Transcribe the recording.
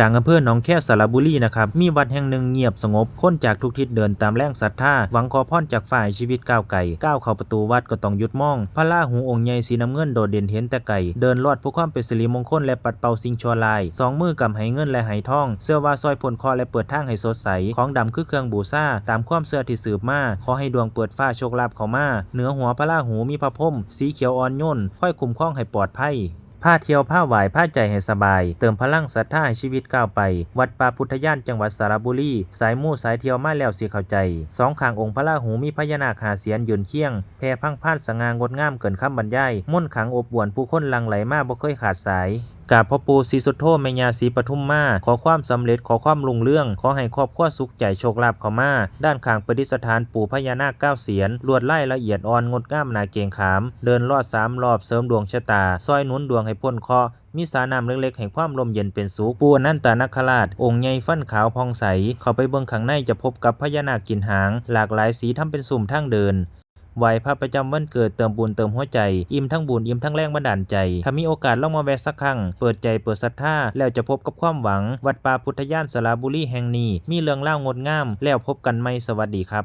ກາງອຳເພີໜອງແຄ ສະລະບູລີນະຄັບ ມີວັດແຫ່ງໜຶ່ງງຽບສະຫງົບ, ຄົນຈາກທຸກທິດເດີນຕາມແຮງສັດທາ, ຫວັງຂໍພອນຈາກຟ້າໃຫ້ຊີວິດກ້າວໄກ. ກ້າວເຂົ້າປະຕູວັດກໍຕ້ອງຢຸດມອງ. ພະລາຫູອົງໃຫຍ່ສີນ້ຳເງິນໂດດເດັ່ນເຫັນແຕ່ໄກ, ເດີນລອດເພື່ອຄວາມເປັນສິລິມົງຄົນ ແລະ ປັດເປົ່າສິ່ງຊົ່ວຮ້າຍ. ສອງມືກຳໃຫ້ເງິນ ແລະ ໃຫ້ທອງ, ເຊື່ອວ່າຊ່ອຍພົ້ນເຄາະ ແລະ ເປີດທາງໃຫ້ສົດໃສ. ຂອງດຳຄືເຄື່ອງບູຊາ, ຕາມຄວາມເຊື່ອທີ່ສືບມາ. ຂໍໃຫ້ດວງເປີດຟ້າ, ໂຊກລາບເຂົ້າມາ. ເໜືອຫົວພະລາຫູມີພະພົມ, ສີຂຽວອ່ອນໂຍນ, ຄອຍຄຸ້ມຄອງໃຫ້ປອດໄພ. ພາທ່ຽວພາໄຫວ້ ພາໃຈໃຫ້ສະບາຍ, ເຕີມພະລັງສັດທາໃຫ້ຊີວິດກ້າວໄປ. ວັດປ່າພຸດທະຍານ ຈັງຫວັດສະລະບູລີ, ສາຍມູສາຍທ່ຽວມາແລ້ວຊິເຂົ້າໃຈ. ສອງຂ້າງອົງພະລາຫູ ມີພະຍານາກຫ້າສຽນຢືນຄຽງ, ແຜ່ພັງພານສະຫງ່າງົດງາມເກີນຄຳບັນຍາຍ. ມົນຂລັງອົບອວນ ຜູ້ຄົນຫຼັ່ງໄຫຼມາບໍ່ເຄີຍຂາດສາຍ. ກາບພໍ່ປູ່ສີສຸດໂທ ແມ່ຍ່າສີປະທຸມມາ, ຂໍຄວາມສຳເລັດ, ຂໍຄວາມຮຸ່ງເຮືອງ, ຂໍໃຫ້ຄອບຄົວສຸກໃຈ, ໂຊກລາບເຂົ້າມາ. ດ້ານຂ້າງປະດິດສະຖານປູ່ພະຍານາກເກົ້າສຽນ, ລວດລາຍລະອຽດອ່ອນ, ງົດງາມໜ້າເກງຂາມ. ເດີນລອດສາມລອບ, ເສີມດວງຊະຕາ, ຊ່ອຍໜູນດວງໃຫ້ພົ້ນເຄາະ. ມີສານ້ຳເລັກໆ ໃຫ້ຄວາມຮົ່ມເຢັນເປັນສຸກ. ປູ່ອະນັນຕະນາຄະລາດ ອົງໃຫຍ່ຟັນຂາວຜ່ອງໃສ, ເຂົ້າໄປເບິ່ງຂ້າງໃນຈະພົບກັບພະຍານາກກິນຫາງ, ຫຼາກຫຼາຍສີທຳເປັນຊຸມທາງເດີນ. ໄຫວ້ພະປະຈຳວັນເກີດ, ເຕີມບຸນເຕີມຫົວໃຈ, ອີ່ມທັງບຸນ, ອີ່ມທັງແຮງບັນດານໃຈ. ຖ້າມີໂອກາດລອງມາແວະສັກຄັ້ງ, ເປີດໃຈເປີດສັດທາ, ແລ້ວຈະພົບກັບຄວາມຫວັງ. ວັດປ່າພຸດທະຍານສະລະບູລີແຫ່ງນີ້ ມີເລື່ອງລາວງົດງາມ. ແລ້ວພົບກັນໃໝ່, ສະຫວັດດີຄັບ.